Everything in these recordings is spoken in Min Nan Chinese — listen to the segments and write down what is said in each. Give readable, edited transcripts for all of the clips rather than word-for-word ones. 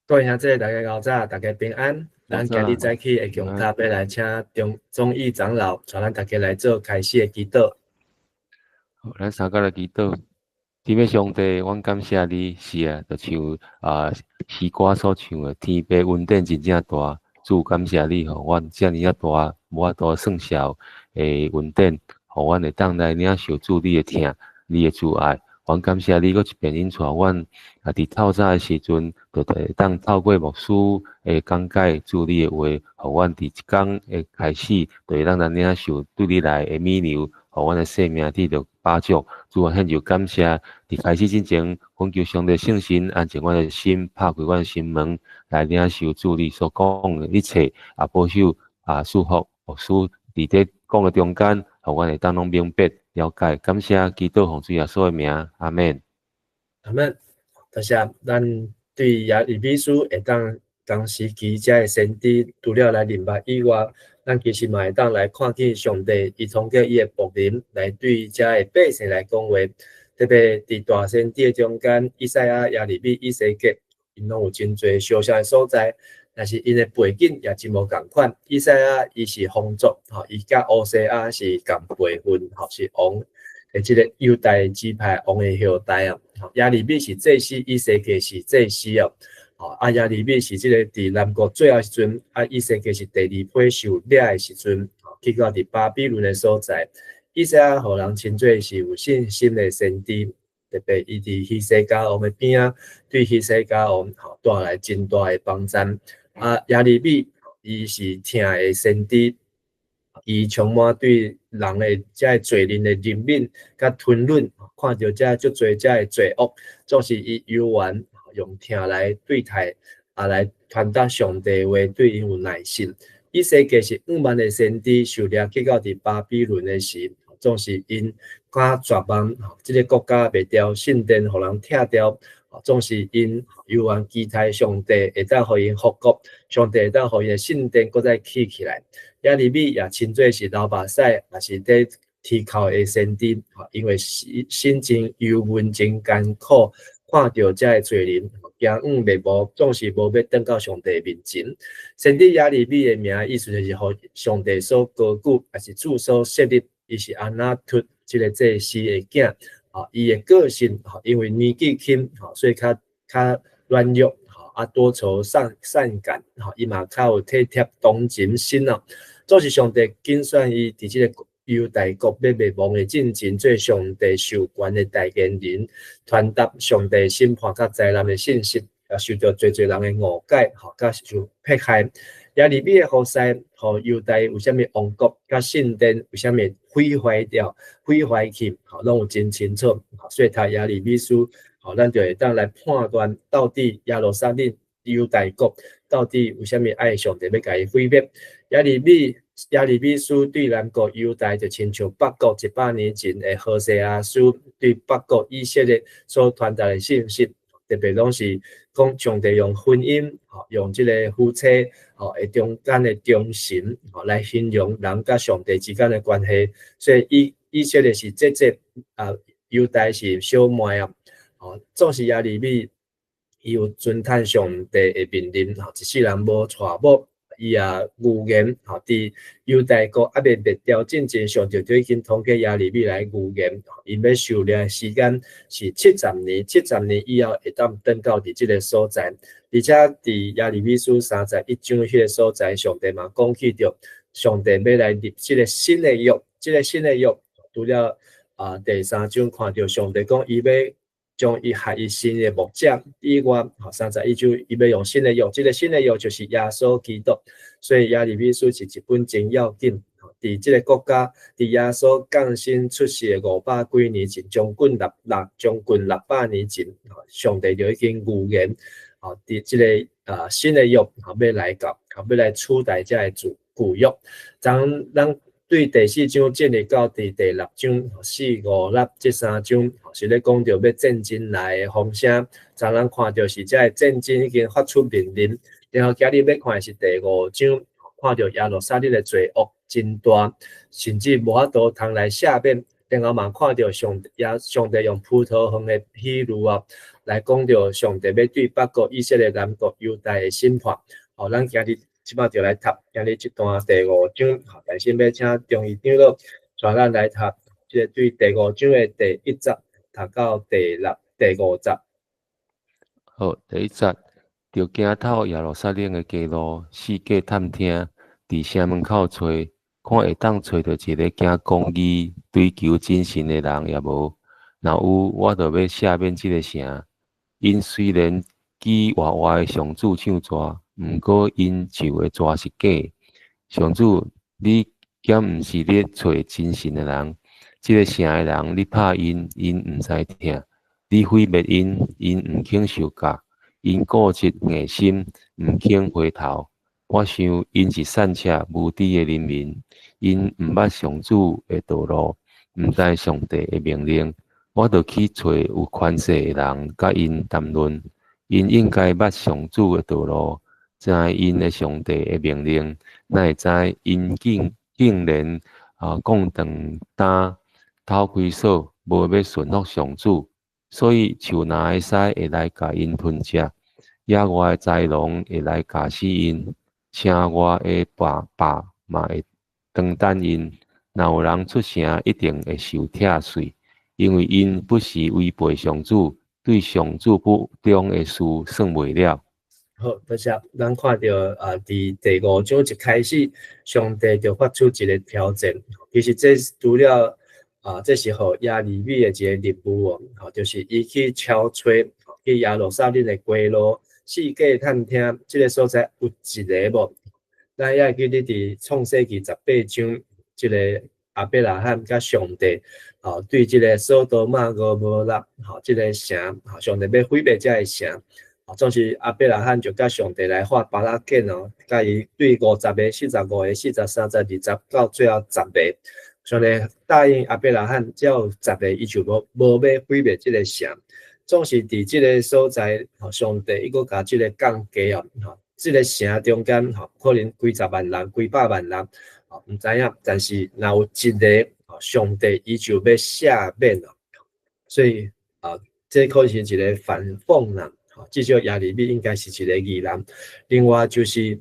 各位兄弟，大家𠢕早，大家平安。咱今日早起會共塔欲來請中宗義長老，帶咱大家來做開始的祈禱。好，咱三個來祈禱。天父上帝，阮感謝你，是啊，就像啊詩歌所唱的，天父恩典真正大，主感謝你，予阮遮爾仔大，無法度算數的恩典，予阮會當來領受主你的疼，你的慈愛。阮感謝你，閣一遍引帶阮啊，佇透早的時陣，就會當透過牧師的講解主你的話，予阮佇一工的開始，就會當來領受對你來的米糧，予阮的生命得著飽足。主啊，現就感謝，佇開始之前，懇求上帝聖神安靜阮的心，拍開阮的心門，來領受主你所講的一切，啊，保守啊，祝福牧師佇這講的中間，予阮會當攏明白了解。感謝基督奉主耶穌的名，阿們。阿們，多謝。咱對耶利米書會當同時期遮的先知，除了來認捌以外，咱其實嘛會當來看見上帝，伊通過伊的僕人來對遮的百姓來講話。特別佇大先知的中間，以賽亞、耶利米、以西結，𪜶攏有真濟相像的所在，但是𪜶的背景也真無仝款。以賽亞伊是皇族，吼，伊佮烏西亞是仝輩分，吼，是王的這個猶大支派王的後代啊。耶利米是祭司，以西結是祭司哦。吼，啊，耶利米是這個佇南國最後時陣，啊，以西結是第二批受掠的時陣，去到佇巴比倫的所在。以賽亞予人稱做是有信心的先知，特別伊佇希西家王的邊仔，對希西家王吼帶來真大的幫助。啊，耶利米伊是疼的先知，伊充滿對人的遮个罪人的憐憫佮吞忍，看著遮足濟遮个罪惡，總是伊猶原用疼來對待，啊來傳達上帝話，對𪜶有耐心。以西結是仰望的先知，受掠去到佇巴比倫的時，總是𪜶敢絕望，這个國家滅掉，聖殿予人拆掉，總是𪜶猶原期待上帝會當予𪜶復國，上帝會當予𪜶的聖殿閣再起起來。耶利米也稱做是流目屎，也是佇啼哭的先知，因為心心情憂悶真艱苦，看著遮个罪人驚惶滅無，總是無欲轉到上帝面前。先知耶利米的名意思就是予上帝所高舉，也是主所設立，伊是亞拿突這个祭司的囝。啊，伊的個性，因為年紀輕，所以較較軟弱，啊多愁善善感，伊嘛較有體貼同情心哦。總是上帝揀選伊佇這个猶大國欲滅亡的進前，做上帝授權的代言人，傳達上帝審判佮災難的信息，也受著濟濟人的誤解，吼，佮受迫害。耶利米的服侍，予猶大為啥物亡國，佮聖殿為啥物毀壞掉、毀壞去，吼，攏有真清楚。所以讀耶利米書，吼，咱就會當來判斷到底耶路撒冷、猶大國到底為啥物愛上帝欲共伊毀滅。耶利米耶利米書對南國猶大就親像北國100年前的何西阿書對北國以色列所傳達的信息，特別攏是講上帝用婚姻，吼，用這个夫妻，吼，的中間的忠誠，吼，來形容人佮上帝之間的關係。所以以以色列是這這啊，猶大是小麥啊，吼，總是耶利米，伊有遵趁上帝的命令，吼，一世人無娶某。伊也預言，吼，佇猶大國猶未滅掉進前，上帝就已經通過耶利米來預言，𪜶欲受掠的時間是七十年，七十年以後會當轉到佇這个所在。而且佇耶利米書31章彼个所在，上帝嘛講起著，上帝欲來立這个新的約，這个新的約，除了啊第三章看著上帝講伊欲將伊合伊新的牧者以外，吼，31章伊欲用新的約，這个新的約就是耶穌基督，所以耶利米書是一本真要緊。佇這个國家，佇耶穌降生出世的500幾年前，將近600年前，上帝就已經預言，吼，佇這个啊新的約，吼，欲來到，吼，欲來取代這个舊約。當咱對第四章進入到佇第六章，四五六這三章，是咧講著欲戰爭來的風聲。昨咱看著是這个戰爭已經發出命令，然後今日欲看的是第五章，看著耶路撒冷的罪惡真大，甚至無法度通來赦免。然後嘛看著上也上帝用葡萄園的比喻啊，來講著上帝欲對北國以色列、南國猶大的審判。好，咱今日這擺就來讀今日這段第五章。好，但先欲請中義長老帶咱來讀這个對第五章的第一節讀到第六、第五節。好，第一節，著行透耶路撒冷的街路，四界探聽，佇城門口揣，看會當揣著一个行公義、追求真神的人也無。若有，我就欲赦免這个城。𪜶雖然舉活活的上主唱蛇，毋過𪜶唱的蛇是假的。上主，你敢毋是咧揣真神的人？這个城的人，你拍𪜶，𪜶毋知疼；你毀滅𪜶，𪜶毋肯受教。𪜶固執硬心，毋肯回頭。我想𪜶是散赤無知的人民，𪜶毋捌上主的道路，毋知上帝的命令。我著去揣有權勢的人，佮𪜶談論。𪜶應該捌上主的道路，知𪜶的上帝的命令。哪會知𪜶竟然啊講長擔偷開鎖，無欲順服上主。所以樹林的獅會來共𪜶吞食，野外的豺狼會來咬死𪜶，城外的豹嘛會當等𪜶。若有人出城，一定會受拆碎，因為𪜶不時違背上主，對上主不忠的事算袂了。好，多謝。咱看著啊，佇第五章一開始，上帝就發出一个挑戰。其實這除了啊，這是予耶利米的一个任務哦，吼，就是伊去敲揣去耶路撒冷的街路，四界探聽，這个所在有一个無？咱猶會記得佇創世記18章，這个亞伯拉罕佮上帝，吼，對這个所多瑪蛾摩拉，吼，這个城，吼，上帝欲毀滅這个城，總是亞伯拉罕就佮上帝來畫巴拉建哦，佮伊對50個、45個、43、20到最後十个。上帝答應亞伯拉罕，只要有十个，伊就無欲毀滅這个城。總是佇這个所在，吼，上帝伊閣共這个降低哦，吼，這个城中間，吼，可能幾十萬人、幾百萬人，吼，毋知影，但是若有一个，吼，上帝伊就欲赦免哦。所以啊，這可能是一个反諷啦，吼，至少耶利米應該是一个義人。另外就是，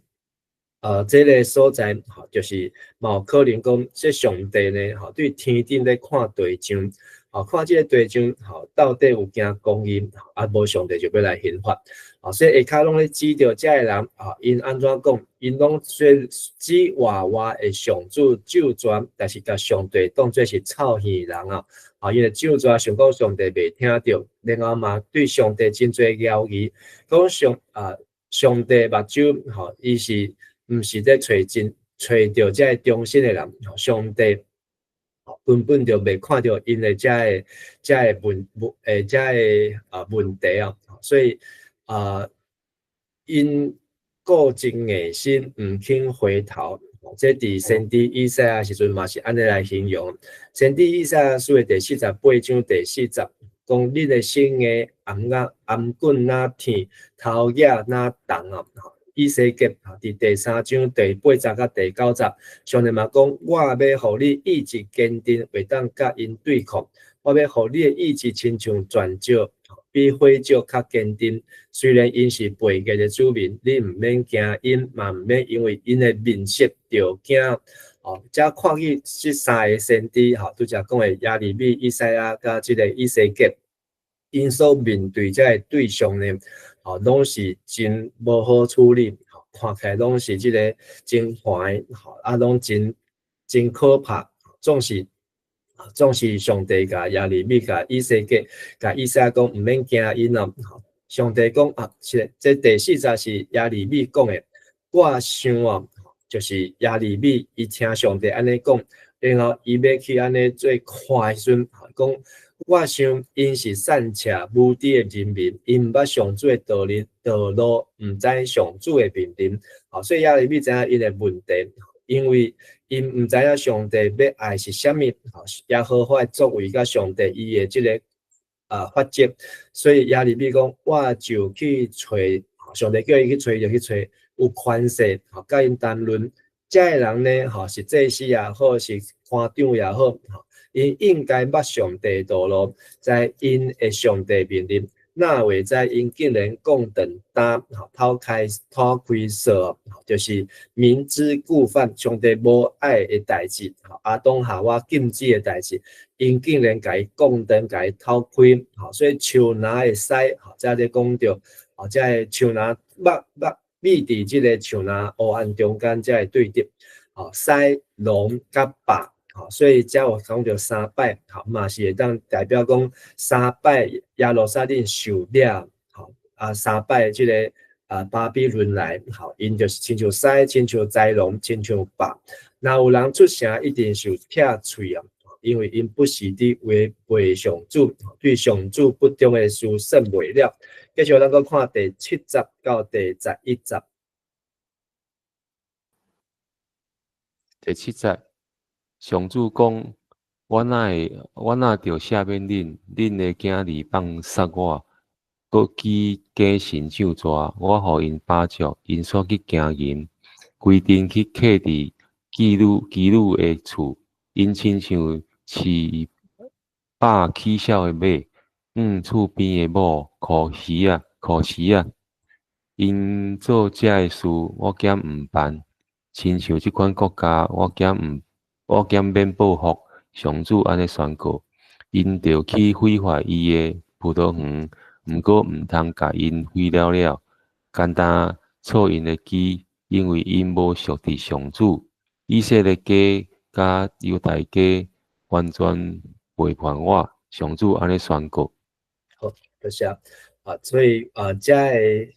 這个所在，吼，就是嘛有可能講，這上帝呢，吼，對天頂咧看地上，吼，看這个地上，吼，到底有行公義，啊，無上帝就欲來刑罰，吼，所以下跤攏咧指著這个人，吼，𪜶按怎講，𪜶攏說指活活的上主咒詛，但是共上帝當做是臭耳人啊，啊，𪜶的咒詛想講上帝袂聽著，然後嘛對上帝真濟懷疑，講上帝目睭，吼，伊是毋是咧揣真揣著這个忠心的人，上帝根本就袂看著𪜶的這个問題啊，所以啊，𪜶固執硬心，毋肯回頭。這佇先知以賽亞時陣嘛是按呢來形容。先知以賽亞書的第48章第四節，講恁的心的頷仔頷頸若甜，頭額若重啊。以西結佇第三章第八節佮第九節，上帝嘛講，我欲予你意志堅定，會當佮𪜶對抗。我欲予你的意志親像鑽石，比火石較堅定。雖然𪜶是背逆的子民，你毋免驚𪜶，嘛毋免因為𪜶的面色著驚。哦，遮看見這三个先知，吼，拄才講的耶利米、以賽亞佮這个以西結，𪜶所面對這个對象呢，吼，攏是真無好處理，吼，看起來攏是這个真煩，吼，啊，攏真真可怕，總是上帝共耶利米、共以西結、共以賽亞講，毋免驚𪜶哦。上帝講啊，是這第四節是耶利米講的，我想哦，就是耶利米伊聽上帝按呢講，然後伊欲去按呢做看的時陣，講我想𪜶是散赤無知的人民，𪜶毋捌上主的道理道路，毋知上主的命令。吼，所以耶利米知影𪜶的問題，因為𪜶毋知影上帝欲愛是啥物，耶和華的作為佮上帝伊的這个法則，所以耶利米講，我就去揣上帝叫伊去揣就去揣，有權勢，吼，佮𪜶談論，這个人呢，吼，是祭司也好，是官長也好，吼， 𪜶應該捌上帝道路，知𪜶的上帝命令。若會知𪜶竟然降斷擔，討開討開索，就是明知故犯，上帝無愛的代誌，亞當夏娃禁止的代誌，𪜶竟然共伊降斷，共伊討開，所以樹林的獅，這咧講著，這个樹林肉肉覕佇這个樹林黑暗中間，才會對佇，獅、龍佮豹，所以才有講著三擺，嘛是會當代表講三擺耶路撒冷受掠，三擺這個巴比倫來，𪜶就是親像獅、親像豺狼、親像豹。若有人出聲，一定受拆喙啊，因為𪜶不時佇違背上主，對上主不忠的事算袂了。繼續咱閣看第七節到第11節。第七節，上主講：我若會，我若著赦免恁，恁的囝兒放殺我，閣舉假神咒詛，我予𪜶飽足，𪜶煞去行淫，規陣去客佇妓女妓女的厝，𪜶親像飼百起痟的馬，向厝邊的某箍魚仔，箍匙仔。𪜶做這个事，我敢毋辦？親像這款國家，我敢毋，我敢免報復？上主按呢宣告，𪜶著去毀壞伊的葡萄園，毋過毋通共𪜶毀了了，干焦挫𪜶的枝，因為𪜶無屬佇上主。以色列家佮猶大家完全背叛我，上主按呢宣告。好，多謝。啊，所以啊，這个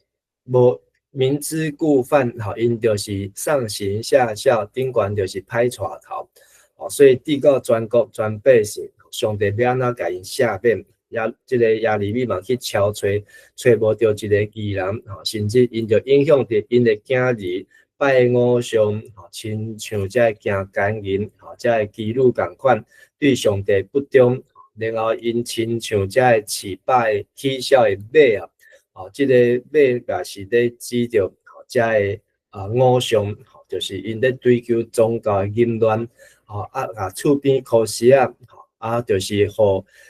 無明知故犯，吼，𪜶就是上行下效，頂懸就是歹帶頭。哦，所以至到全國全百姓，上帝欲按怎共𪜶赦免？也這个耶利米嘛去敲揣，揣無著一个義人，吼，甚至𪜶就影響著𪜶的囝兒拜偶像，吼，親像這个行姦淫，吼，這个妓女仝款，對上帝不忠，然後𪜶親像這个飼百起痟的馬啊，吼，這个馬也是咧指著吼，這个偶像，吼，就是𪜶咧追求宗教的淫亂，吼，啊，厝邊箍匙仔，吼，啊，就是予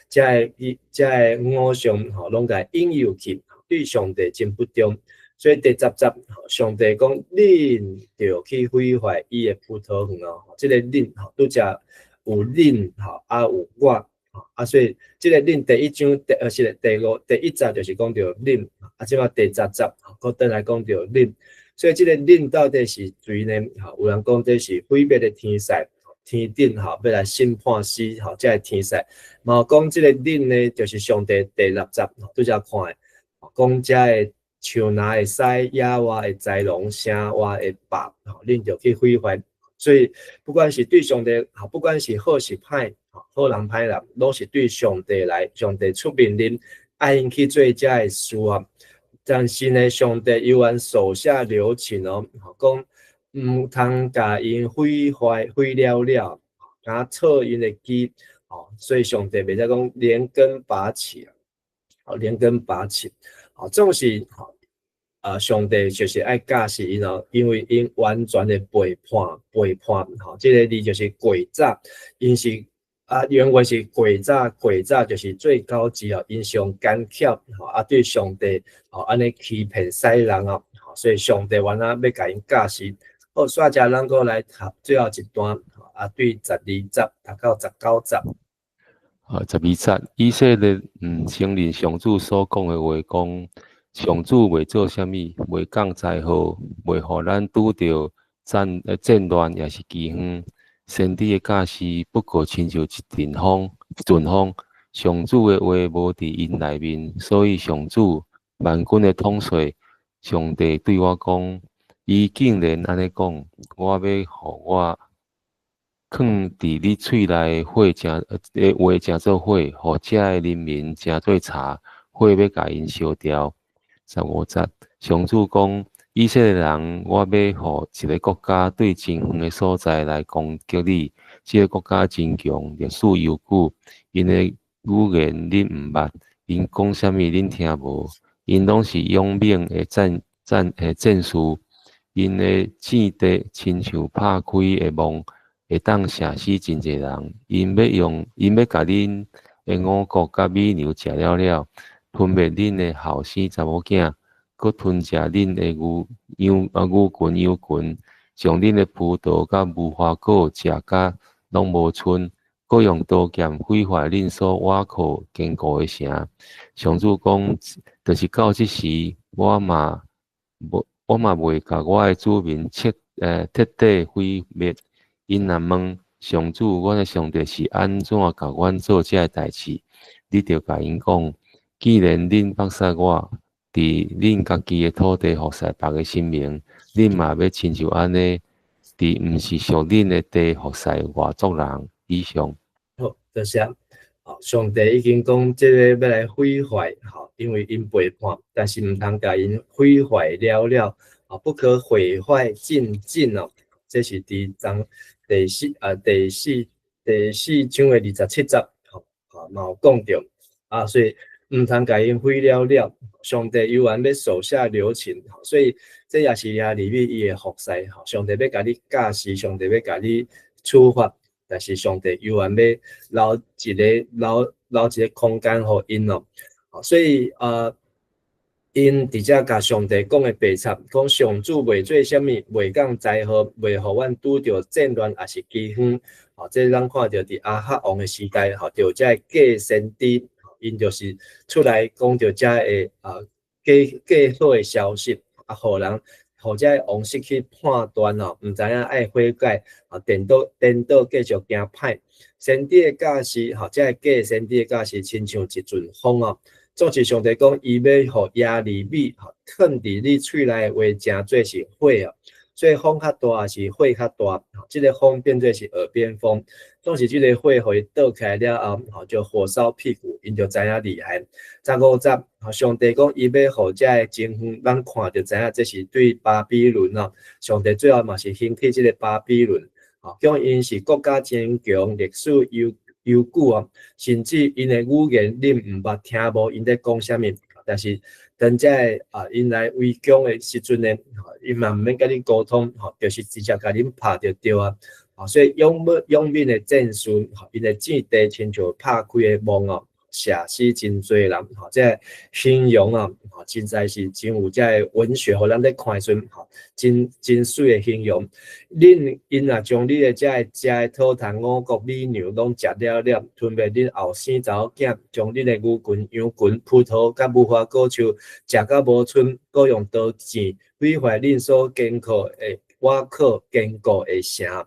這个這个偶像，吼，攏共引誘去，對上帝真不忠。所以第10節，上帝講，恁著去毀壞伊的葡萄園哦。這個恁吼，拄才有恁吼，啊有我，啊，所以這個恁第一章第是第五第一節就是講著恁，啊，這擺第10節閣轉來講著恁。所以這個恁到底是誰呢？吼，有人講這是毀滅的天使，天頂吼欲來審判司吼，這个天使。嘛有講這個恁呢，就是上帝第6節拄才看的，講這个樹林的獅，野外的豺狼，城外的豹，吼，恁就去毀壞。所以不管是對上帝，吼，不管是好是歹，好人歹人，攏是對上帝來，上帝出命令，愛𪜶去做這个事啊。但是呢，上帝猶原手下留情哦，講毋通共𪜶毀壞毀了了，共挫𪜶的枝，哦，所以上帝袂使講連根拔起啊，連根拔起，哦，總是，上帝就是愛教示𪜶哦，因為𪜶完全的背叛，背叛，吼，這个字就是詭詐，𪜶是啊，原文是詭詐，詭詐就是最高級哦，𪜶上奸巧，吼，啊，對上帝，吼，按呢欺騙使人哦，所以上帝原來欲共𪜶教示。好，煞遮咱閣來讀最後一段，啊，對12節讀到19節。啊，12節，以色列毋承認上主所講的話，講上主袂做啥物，袂降災禍，袂予咱拄著戰戰亂，抑是饑荒。先知的教示不過親像一陣風，一陣風。上主的話無佇𪜶內面，所以上主萬軍的統帥上帝對我講，伊竟然按呢講，我欲予我囥佇你喙內的火成的話成做火，予遮的人民成做柴，火欲共𪜶燒掉。15節，上主講，以色列人，我欲予一个國家對真遠的所在來攻擊你。這个國家真強，歷史悠久，𪜶的語言恁毋捌，𪜶講啥物恁聽無。𪜶攏是勇猛的戰戰的戰士，𪜶的箭地親像拍開的網，會當射死真濟人。𪜶欲用，𪜶欲共恁的五穀佮米糧食了了，吞滅恁的後生查某囝，閣吞食恁的牛羊啊牛群羊群，將恁的葡萄佮無花果食甲攏無賰，閣用刀劍毀壞恁所倚靠堅固的城。上主講，就是到這時，我嘛無，我嘛未共我的子民徹底毀滅。𪜶若問上主，阮的上帝是按怎共阮做這个代誌？你著共𪜶講：既然恁放殺我，佇恁家己的土地服侍別个神明，恁嘛欲親像按呢，佇毋是屬恁的地服侍外族人。以上。好，多謝。上帝已經講這个欲來毀壞，吼，因為𪜶背叛，但是毋通共𪜶毀壞了了，啊，不可毀壞盡盡哦。這是佇章第四啊第四第四章的27節，吼，啊，嘛有講著啊，所以毋通共𪜶毀了了。上帝猶原欲手下留情，所以這也是耶利米伊的服侍，吼，上帝欲共你教示，上帝欲共你處罰。但是上帝猶原欲留一个留留一个空間予𪜶哦，所以𪜶佇遮共上帝講的白賊，講上主袂做啥物，袂降災禍，袂予阮拄著戰亂，抑是饑荒。吼，這咱看著佇亞哈王的時代，吼，就有這个假先知，𪜶就是出來講著這个假假好的消息，啊，予人予這个王失去判斷哦，毋知影愛悔改，啊，顛倒顛倒繼續行歹。先知的教示，吼，這个假先知的教示，親像一陣風哦。總是上帝講，伊欲予耶利米吼，吞佇你喙內的話成做是火哦。所以風較大抑是火較大，這个風變做是耳邊風。總是這个火予伊倒起來了後，吼，就火燒屁股，𪜶就知影厲害。15節，上帝講伊欲予這个情況，咱看就知影這是對巴比倫哦。上帝最後嘛是興起這个巴比倫，吼，講𪜶是國家堅強、歷史悠悠久哦，甚至𪜶的語言恁毋捌聽無，𪜶咧講啥物，但是當這个𪜶來圍攻的時陣呢，𪜶嘛毋免共恁溝通，吼，就是直接共恁拍就對啊。所以勇猛勇猛的戰士，吼，𪜶的戰地親像拍開的網哦，射死真濟人，吼，這个形容啊，吼，實在是真有這个文學，予咱咧看的時陣，吼，真真媠的形容。恁𪜶若將你的這个食的土蟲五穀米糧攏食了了，吞滅恁後生查某囝，將恁的牛群、羊群、葡萄佮無花果樹食甲無賰，閣用刀劍毀壞恁所堅固的倚靠堅固的城。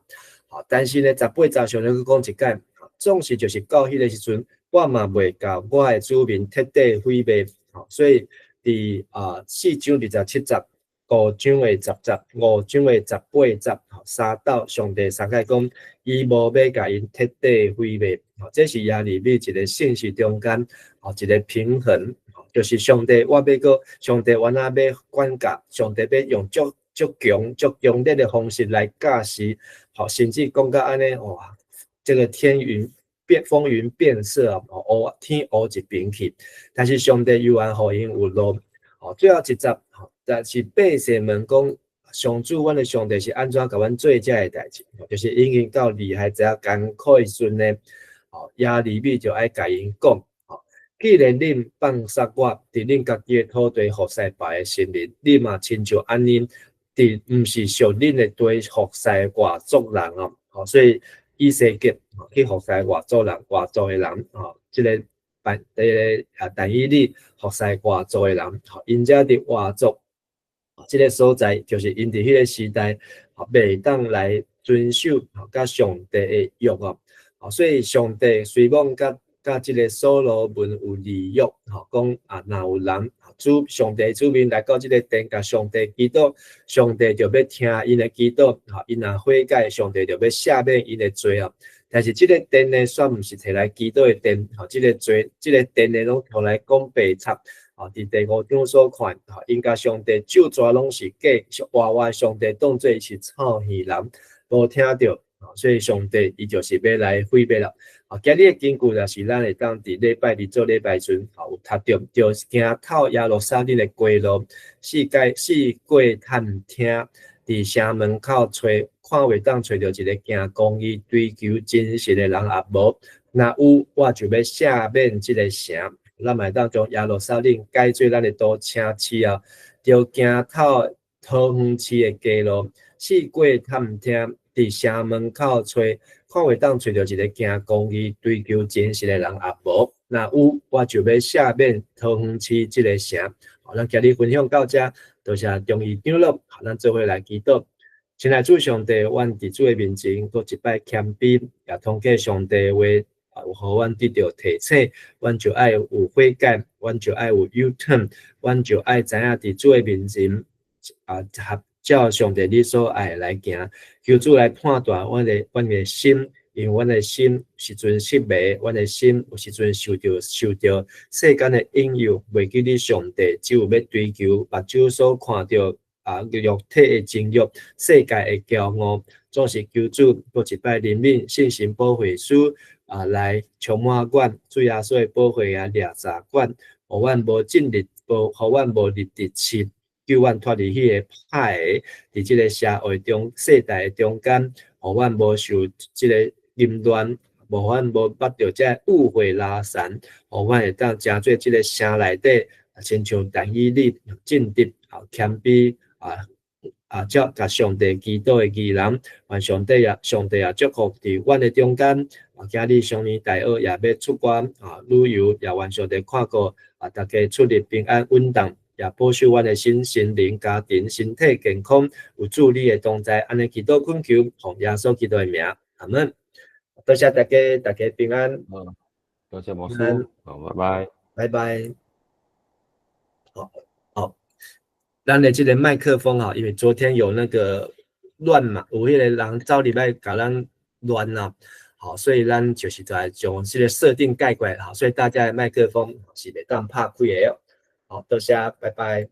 吼，但是呢，18節上帝閣講一擺，總是就是到彼个時陣，我嘛袂共我的子民徹底毀滅。吼，所以佇四章27節、五章的10節、五章的18節，吼，三道上帝三擺講，伊無欲共𪜶徹底毀滅。吼，這是耶利米一个信息中間，吼，一个平衡，就是上帝我欲閣，上帝原來欲管教，上帝欲用足足強、足強烈的方式來教示，吼，甚至講到按呢，哇，這个天雲變風雲變色啊，烏天烏一邊去，但是上帝猶原予𪜶有路，吼，最後一節，但是百姓問講，上主，阮的上帝是按怎共阮做這个代誌？就是已經到厲害這艱苦的時陣呢，吼，耶利米就愛共𪜶講，吼，既然恁放殺我，佇恁家己的土地服侍別个神明，恁嘛親像按呢，佇毋是屬恁的地服侍外族人哦，吼，所以以西結去服侍外族人、外族的人，吼，這个但這个但以理服侍外族的人，吼，𪜶遮佇外族這个所在，就是𪜶佇彼个時代，吼，袂當來遵守佮上帝的約哦，所以上帝隨罔佮佮這个所羅門有立約，吼，講啊，若有人主上帝子民來到這个殿，共上帝祈禱，上帝就欲聽𪜶的祈禱，吼，𪜶若悔改，上帝就欲赦免𪜶的罪哦。但是這个殿呢，煞毋是提來祈禱的殿，吼，這个罪，這个殿呢，攏用來講白賊，吼，佇第五章所看，吼，𪜶共上帝咒詛攏是假，活活上帝當做是臭耳人，無聽著，所以上帝伊就是欲來毀滅啦。啊，今日的經句若是咱會當佇禮拜日做禮拜時陣，有讀著，就行透耶路撒冷的街路，四界四過探聽，佇城門口揣，看會當揣著一个行公義、追求真實的人抑無？若有，我就欲赦免這个城。咱嘛會當將耶路撒冷改做咱的都城市啊，著行透桃園市的街路，四過探聽，佇城門口揣，看會當揣著一个行公義、追求真實的人抑無？若有，我就欲赦免桃園市這个城。好，咱今日分享到這，多謝中醫長老，好，咱做伙來祈禱。親愛主上帝，阮佇主的面前，閣一擺謙卑，也通過上帝話，啊，有予阮得著提醒，阮就愛有悔改，阮就愛有 U turn，阮就愛知影佇主的面前，啊，合照上帝你所愛來行。求主來判斷阮的心，因為阮的心時陣失迷，阮的心有時陣受著世間的引誘，袂記得上帝，只有欲追求目睭所看著啊肉體的情慾，世界的驕傲，總是求主閣一擺憐憫聖神保惠師啊，來充滿阮，主耶穌的寶血啊掠鍘阮，予阮無進入，無予阮無入佇刺，救阮脫離彼个歹的，佇這个社會中、世代的中間，予阮無受這个淫亂，無阮無捌著這个誤會拉纏，予阮會當成做這个城內底，親像但以理正直啊謙卑啊啊，照共上帝祈禱的義人，願上帝也上帝也祝福佇阮的中間。啊，今日雙年大學也欲出關啊旅遊，也願上帝看顧啊，大家出入平安穩當，也保守阮的身心靈、家庭、身體健康，有主你的同在，按呢祈禱懇求，奉耶穌基督的名，阿門。多謝大家，大家平安。多謝牧師，好，拜拜。拜拜。好，好，咱的這个麥克風哈，因為昨天有那個亂嘛，有彼個人走入來共咱亂啦，好，所以咱就是在將這个設定改過來，好，所以大家的麥克風是袂當拍開的哦。好，多謝，拜拜。